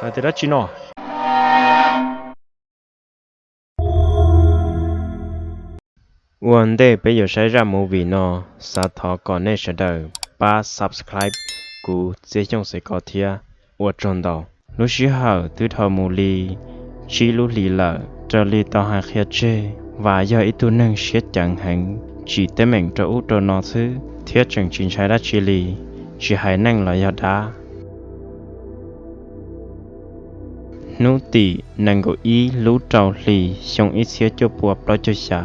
Hais tias dab tsi no? Ua ntej peb yuav saib zaj movie no, xav thov kom nej sawv daws pab subscribe kuv Txiaj Xyooj Xeem Kos thiab. Ua tsaug ntau. Lub sij hawm twb dhau mus li tsib lub hlis lawm, raws li tau hais qhia tseg, Vas yog ib tug neeg siab ceev heev, tsim teeb meem rau ub rau no xwb thiab tseem tsis ntshai dab tsi li, tsis hais neeg los yog dab. Hnub tim nees nkaum ib lub rau hli xyoo ib txhiab cuaj pua plaub caug xya,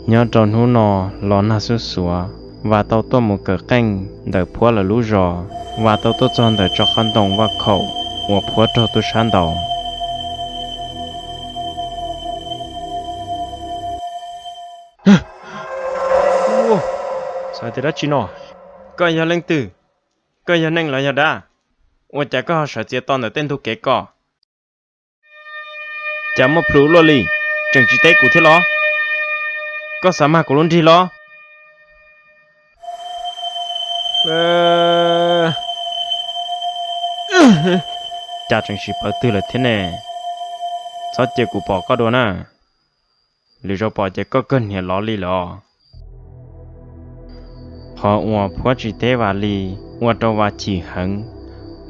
nyob rau hnub no los nag xuj xuav, Vas tau tuaj mus kawm qeej ntawm Phuab lawv lub zos. Vas tau tuaj txog ntawm tsob qab ntoo vaj khaum uas Phuab raug tuaj sab ntaus. Xav tias dab tsi no? Koj yog leej twg? Koj yog neeg los yog dab? Ua cas koj ho sawv txiav to ntawm tej ntug kev ko? Cas muaj plhus luaj li, tseem tsis teb kuv thiab los? Koj xav mag kuv lub nrig los? Cas tseem tsis pawv twg lawm thiab ne? Txhob cia kuv pom koj dua na, lwm zaus pom ces koj kawg hniav lov li lawm os. Qhov uas Phuab tsis teb Vas li ua rau Vas chim heev,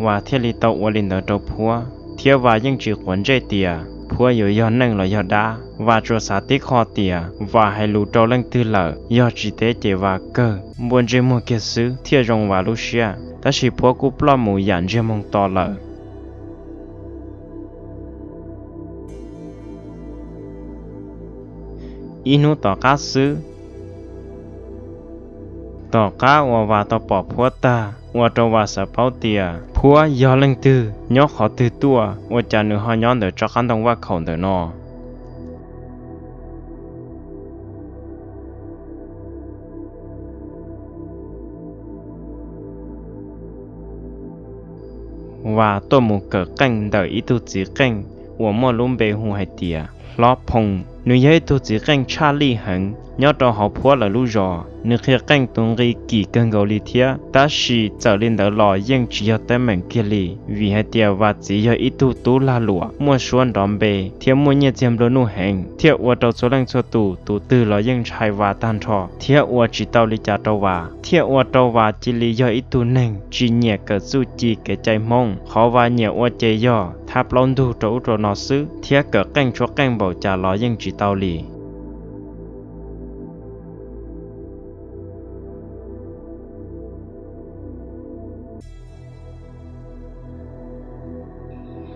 Vas thiaj li tau ua li ntawd rau Phuab, thiab Vas yeej tsis quav ntsej tias Phuab yuav yog neeg los yog dab. Vas tsuas xav tib qho tias Vas hais lus rau leej twg lawm, yog tsis teb ces Vas kawg npuaj ntsej muag kiag xwb thiaj zoo Vas lub siab. Tab sis Phuab kuj ploj mus yam ntsiag moog to lawm. Ib hnub tom qab xwb, tom qab uas Vas tau pom Phuab tag, ua rau Vas xav paub tias Phuab yog leej twg, nyob qhov twg tuaj, ua cas nws ho nyob ntawm tsob qab ntoo vaj khaum ntawm no. Vas tuaj mus kawm qeej ntawm ib tug txiv qeej uas muaj lub npe hu hais tias Hlob Phoo. Nws yog ib tug txiv qeej tshaj lij heev nyob rau hauv Phuab lawv lub zos. Nws qhia qeej tus nqi kim kawg nkaus li thiab, tab sis txawm li ntawd los yeej tsis yog teeb meem kiag li, vim hais tias Vas txiv yog ib tug tub lag luam muaj suab nrov npe thiab muaj nyiaj txiag nplua nuj heev, thiaj ua rau txhua leej txhua tus tus twg los yeej ntshai Vas tag nrho thiab ua tsis tau li cas rau Vas, thiaj ua rau Vas cia li yog ib tug neeg tsis nyiam kawm txuj ci kev cai Hmoob. Qhov Vas nyiam ua ces yog thab plaub ntug rau ub rau no xwb, thiab kawm qeej tshuab qeej npaum cas los yeej tsis tau li.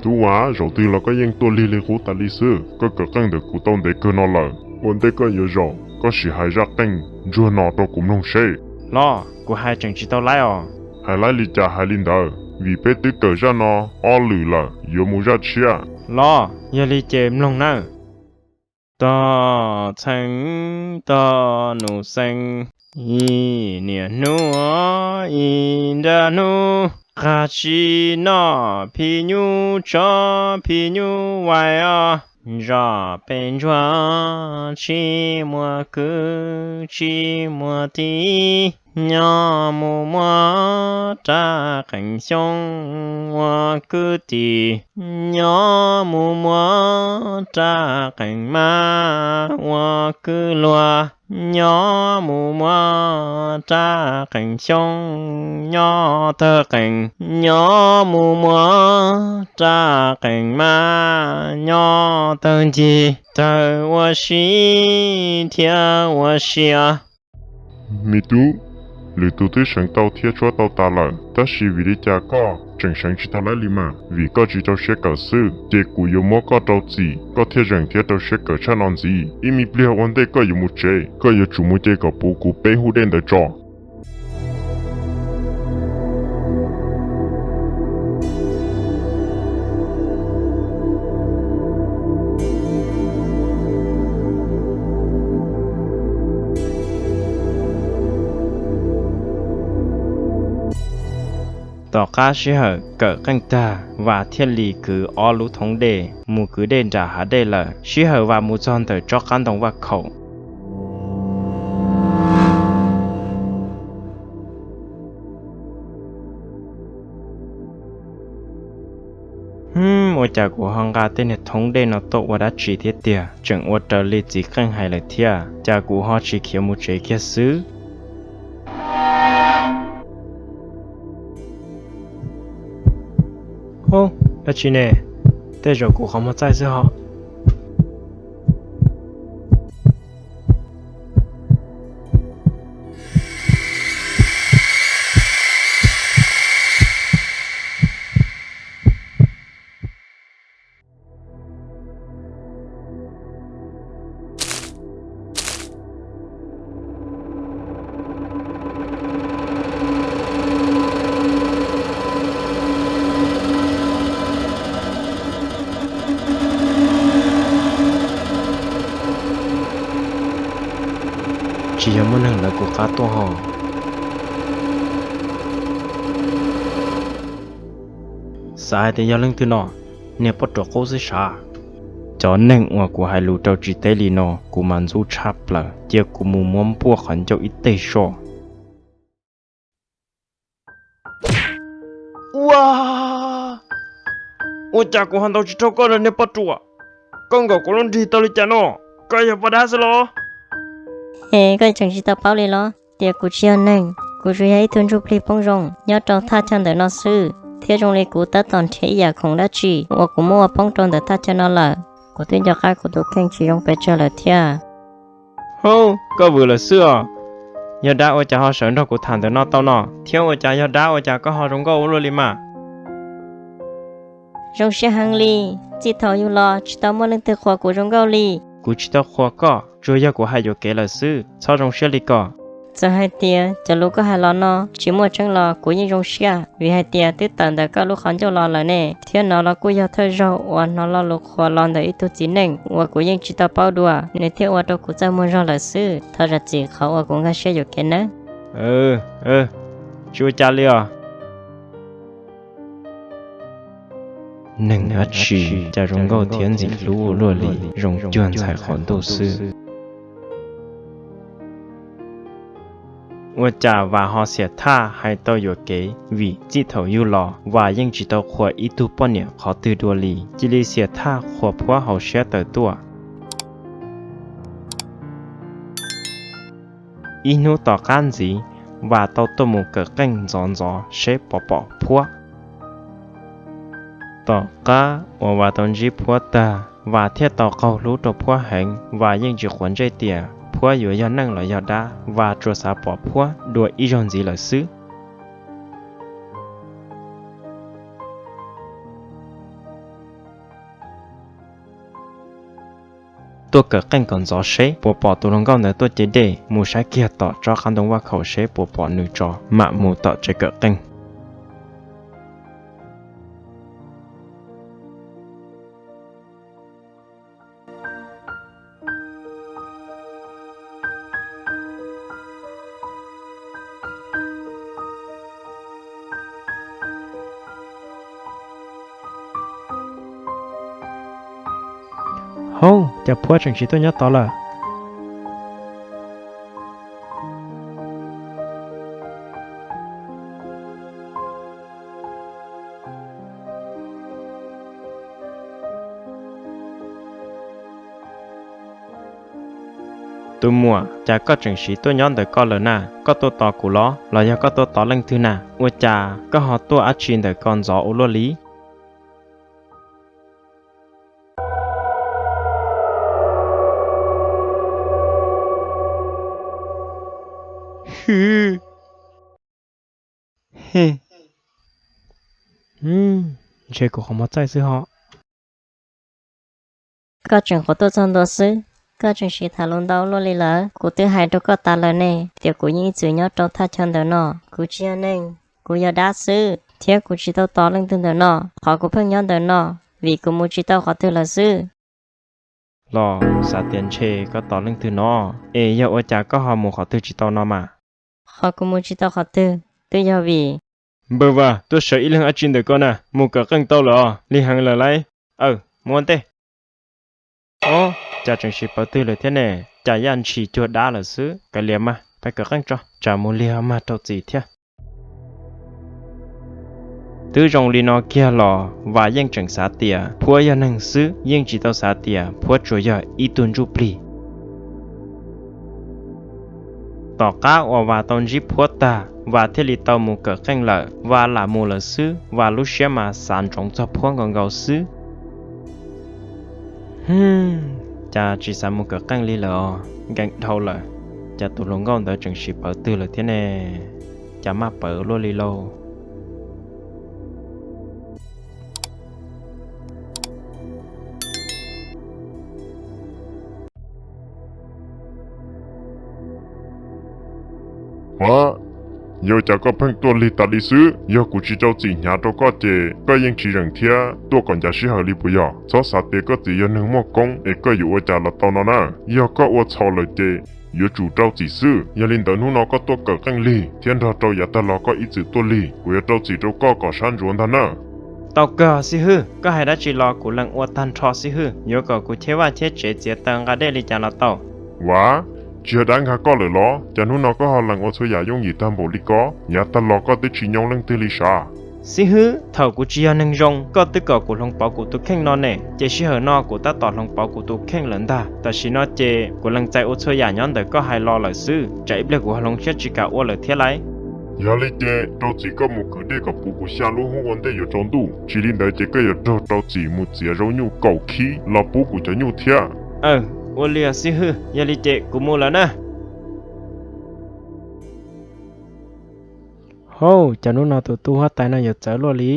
Tub Vas, zaum twg los koj yeej tuaj lig li qub tas li xwb. Koj kawm qeej ntawm kuv tau ntev kawg no lawm, ua ntej koj yuav zaum koj sim hais zaj qeej ntsuag no rau kuv mloog seb. Los, kuv hais tseem tsis tau laib os. Hais laib li cas hais li ntawd, vim peb twb kawm zaj no ob lwm lawm, yuav mus zaj tshiab. Los, yog li ces mloog nawb. Tog txheej tog nus xeev, ib niaj hnub ib nrab hnub, qab tsis noj phim nyuj tso phim nyuj vais os. Zos peb ntsuag tsis muaj kwv tsis muaj tij, nyob mus muaj rab qeej xyoob ua kwv tij, nyob mus muaj rab qeej mab ua kwv luag, nyob mus muaj rab qeej xyoob nyob tawg qeej, nyob mus muaj rab qeej mab nyob tawg ncig, tawg ua si thiab ua si. Me tub, lwm tus twb seev tau thiab tshuab tau tas lawm, tab sis vim li cas koj tseem seev tsis tag laib li mas? Vim koj tsis rau siab kawm xwb, ces kuv yuav muab koj rau txim, koj thiaj zeem thiab rau siab kawm tshaj no ntxiv. Ib me pliag ua ntej koj yuav mus tsev, koj yuav tsum mus ce kom puv kuv peb hub dej ntawd tso. Tom qab sij hawm kawm qeej tag, Vas thiaj li kwv ob lub thoob dej mus kwv dej nram hav dej lawm. Sij hawm Vas mus txog ntawm tsob qab ntoo vaj khaum, Cas kuv ho nqa tej niag thoob dej no tuaj ua dab tsi thiab tiag? Tseem ua raws li txiv qeej hais lawm thiab, cas kuv ho tsis khiav mus tsev kiag xwb. Hub, dab tsi ne? Tej zaum kuv qhov muag txaij xwb hos. Tsis yog muaj neeg lawv kuv qab tuaj hos. Xav hais tias yog leej twg no, niag poj ruam qub xwb sav. Cov neeg uas kuv hais lus rau tsis teb li no kuv mas ntxub tshaj plaws, cia kuv mus muab npuaj qhov ncauj ib teg soj. Ua, ua cas kuv ho ntaus tsis raug koj lawm niag poj ruam? Koj nkaum kuv lub nrig tau li cas no? Koj yog poj dab xwb los? Es koj tseem tsis tau paub li los tias kuv tsis yog neeg, kuv tsuas yog ib tug ntsuj plig poob zoo nyob rau thaj chaw ntawm no xwb, thiab zoo li kuv tab tom nrhiav ib yam khoom dab tsi uas kuv muab ua poob rau ntawm thaj chaw no lawm. Kuv twb nco qab kuv tus kheej tsis zoo pes tsawg lawm thiab. Hub, koj vwm lawm xwb os. Yog dab ua cas ho sawv nrog kuv tham ntawm no tau no, thiab ua cas yog dab ua cas koj ho zoo nkauj ua luaj li mas? Zoo siab heev li, txij thaum yug los tsis tau muaj leej twg qhuas kuv zoo nkauj li. Kuv tsis tau qhuas koj, tsuas yog kuv hais yuam kev lawm xwb, txhob zoo siab li ko. Txawm hais tias cov lus koj hais los no tsis muaj tseeb los kuv yeej zoo siab, vim hais tias twb tawm ntawm koj lub qhov ncauj los lawm ne, thiab no los kuj yog thawj zaug uas hnov lo lus qhuas los ntawm ib tug txiv neej uas kuv yeej tsis tau paub dua, nws thiaj ua rau kuv txaj muag zog lawm xwb. Thov zam txim qhov uas kuv nkag siab yuam kev nawb. Tsis ua cas li os. Neeg dab tsi cas zoo nkauj thiab ntxim hlub ua luaj li, zoo cuag ntxhais qhov ntuj xwb. Ua cas Vam ho xiam thaj hais tau yuam kev, vim txij thaum yug los Vam yeej tsis tau qhuas ib tug poj niam qhov twg dua li, cia li xiam thaj qhuas Phuab hauv siab tawm tuaj. Ib hnub tom qab ntxiv, Vam tau tuaj mus kawm qeej ntxov ntxov seb puas pom Phuab. Tom qab uas Vam tau ntsib Phuab tag, Vam thiaj tau qaug hlub rau Phuab heev. Vam yeej tsis quav ntsej tias Phuab yuav yog neeg los yog dab, Vam tsuas xav pom Phuab dua ib zaug ntxiv lawm xwb. Tuaj kawm qeej kom ntxov seb puas pom tus hluas nkauj ntawd tuaj cev dej, mus saib kiag tom tsob qab ntoo vaj khaum seb puas pom nws tso, mam mus tom tsev kawm qeej. Hauj, cas Phuab tseem tsis tuaj nyob tod lawm? Tus muam, cas koj tseem siv tuaj nyob ntawm ko lawm na? Koj tuaj tos kuv los, los yog koj tuaj tos leej twg na? Ua cas koj ho tuaj dab tsi ntawm ko ntxov ua luaj li? Ntshe kuv qhov muag txaij xwb hos. Koj tseem quav tuaj txog ntua xwb, koj tseem siv tham lus ntau luaj li lawm. Kuv twb hais rau koj tas lawm ne, tias kuv yeej ib txwm nyob rau thaj chaw ntawm no. Kuv tsis yog neeg, kuv yog dab xwb, thiab kuv tsis tau tos leej twg ntawm no. Qhov kuv pheej nyob ntawm no, vim kuv mus tsis tau qhov twg lawm xwb. Los xav tias ntshe koj tos leej twg no, es yog ua cas koj ho mus qhov twg tsis tau no mas? Qhov kuv mus tsis tau qhov twg, twb yog vim Npawg Vam, tuaj sawv ib leeg dab tsi ntawm ko na? Mus kawm qeej tau lawm os, lig heev lawm lauj. Aw, mus ua ntej. Ob, cas tseem siv pawv twg lawm thiab ne? Cas yaj ntshis cuag dab lawm xwb. Kav liam mas, peb kawm qeej tso, tsam mus lig ho mag rau txim thiab. Twb zoo li no kiag los Vas yeej tseem xav tias Phuab yog neeg xwb, yeej tsis tau xav tias Phuab tsuas yog ib tug ntsuj plig. Tom qab uas Vas tau ntsib Phuab tag, Vas thiaj li tau mus kawm qeej lawm. Vas lam mus lawm xwb, Vas lub siab mas xav ntsoov txog Phuab nkaus nkaus xwb. Cas tsis xav mus kawm qeej li lawm os, nkees dhau lawm. Cas tus hluas nkauj ntawd tseem siv pawv twg lawm thiab ne? Cas maj pawv luaj li lauj. Yog cas koj pheej tuaj lig tas li xwb? Yog kuv tsis rau txim hnyav rau koj ces koj yeej tsis zeem thiab tuaj kom ncav sij hawm li puas yog? Txhob xav tias koj txiv yog neeg muaj koob es koj yuav ua cas los tau no na. Yog koj ua txhaum lawm ces yuav tsum rau txim xwb. Yog li ntawd hnub no koj tuaj kawm qeej lig thiab nrog rau yav tag los koj ib txwm tuaj lig, kuv yuav rau txim rau koj kom sab ntsuav ntag na. Tau kawg xib hwb, koj hais dab tsi los kuv lees ua tag nrho xib hwb. Yuav kom kuv cheb vaj cheb tsev txiav taws nqa dej li cas los tau. Vas, tsis yog dab nkag koj lawm los? Cas hnub no koj ho lees ua txhua yam yooj yim tag npaum li ko? Yav tag los koj twb tsis nyoo leej twg li sav. Xib hwb, thaum kuv tsis yog neeg zoo koj twb kom kuv hloov pauv kuv tus kheej no ne, ces sij hawm no kuv tab tom hloov pauv kuv tus kheej lawm ntag. Tam sim no ces kuv lees txais ua txhua yam nyob ntawm koj hais los lawm xwb, tsam ib pliag kuv ho hloov siab tsis kam ua lawm thiab lauj. Yog li ces rau txim koj mus kwv dej kom puv kuv xya lub hub ua ntej yuav tsaus ntuj, tsis li ntawd ces koj yuav raug rau txim mus txiav zaub nyuj kaum khib los pub kuv cov nyuj thiab. Aw, ua li os xib hwb, yog li ces kuv mus lawm na. Hauj, cas hnub no tus tub huab tais no yuav txawv luaj li,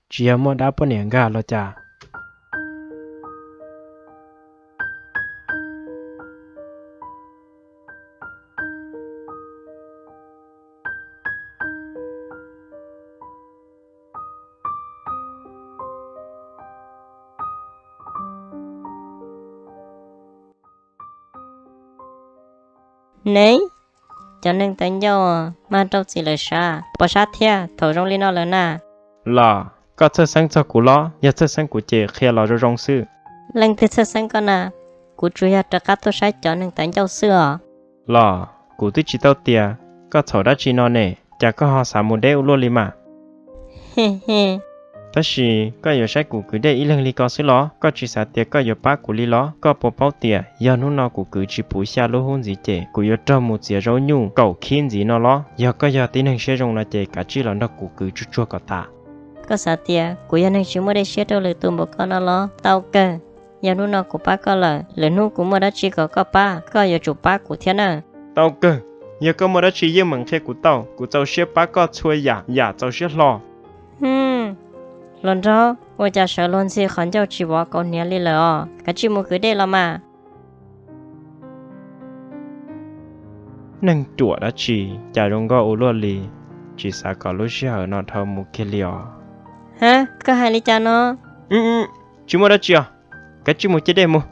tsis yog muaj dab poj niam nkag los cas? Ne, cov neeg tawv ncauj, mag rau txim lawm sav, pom sab thiab thaum zoo li no lawm na. Los, koj txhawj xeeb txog kuv los? Yog txhawj xeeb kuv ces qhia los zoo zoo xwb. Leej twg txhawj xeeb koj na? Kuv tsuas yog rov qab tuaj saib cov neeg tawv ncauj xwb os. Los, kuv twb tsis tau tias koj txhaum dab tsi no ne, cas koj ho xav mus deb ua luaj li mas? Tab sis koj yuav saib kuv kwv dej ib leeg li ko xwb los? Koj tsis xav tias koj yuav pab kuv li los? Koj puas paub tias yog hnub no kuv kwv tsis puv xya lub hub ntxiv ces kuv yuav raug mus txiav zaub nyuj kaum khib ntxiv no los? Yog koj yog tib neeg siab zoo no ces kav tsij los nrog kuv kwv tsuag tsuag kom tas. Koj xav tias kuv yog neeg tsis muaj dej siab rau lwm tus npaum koj no los? Tau kawg, yog hnub no kuv pab koj lawm, lwm hnub kuv muaj dab tsi kom koj pab, koj yuav tsum pab kuv thiab na. Tau kawg, yog koj muaj dab tsi yeej meem qhia kuv tau, kuv txaus siab pab koj txhua yam yam txaus siab hlo. Hluas nraug, ua cas sawv luag ntxhi qhov ncauj tsis vov kauv hniav li lawm os? Kav tsij mus kwv dej los mas. Neeg ruam dab tsi cas zoo nkauj ua luaj li, tsis xav kom lub sij hawm no dhau mus kiag li os. Ha, koj hais li cas no? Tsis muaj dab tsi os, kav tsij mus cia dej mus.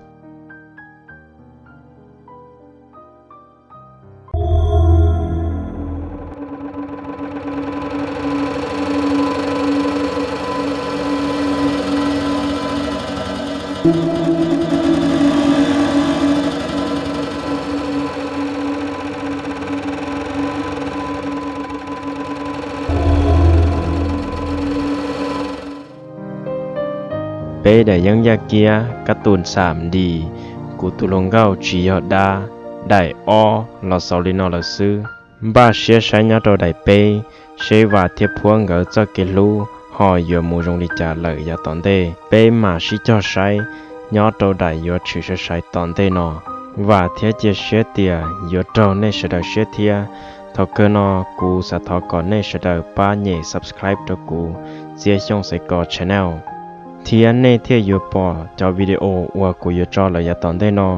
Peb daim yeeb yaj kiab kab tus xam nti, kuv tus hluas nkauj tsis yog dab, daim ob los xaus li no lawm xwb. Npaj siab saib nyob rau daim peb, seb Vam thiab Phuab nkawd txoj kev hlub ho yuav mus zoo li cas lawm yav tom ntej. Peb mam sib cog saib nyob rau daim yuav tshwm sai sai tom ntej no. Vam thiab cia siab tias yuav raug nej sawv daws siab thiab. Thaum kawg no kuv xav thov kom nej sawv daws pab nyem subscribe rau kuv Txiaj Xyooj Xaiv Kos channel, thiab nej thiaj yuav pom cov video uas kuv yuav tso lawm yav tom ntej no,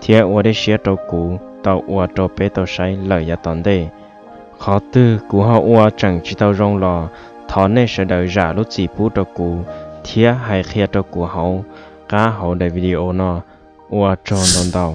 thiab ua dej siab rau kuv tau ua rau peb tau saib lawm yav tom ntej. Qhov twg kuv ho ua tseem tsis tau zoo los thov nej sawv daws zam lub txim pub rau kuv thiab hais qhia rau kuv hauv qab hauv daim video no. Ua tsaug ntau ntau.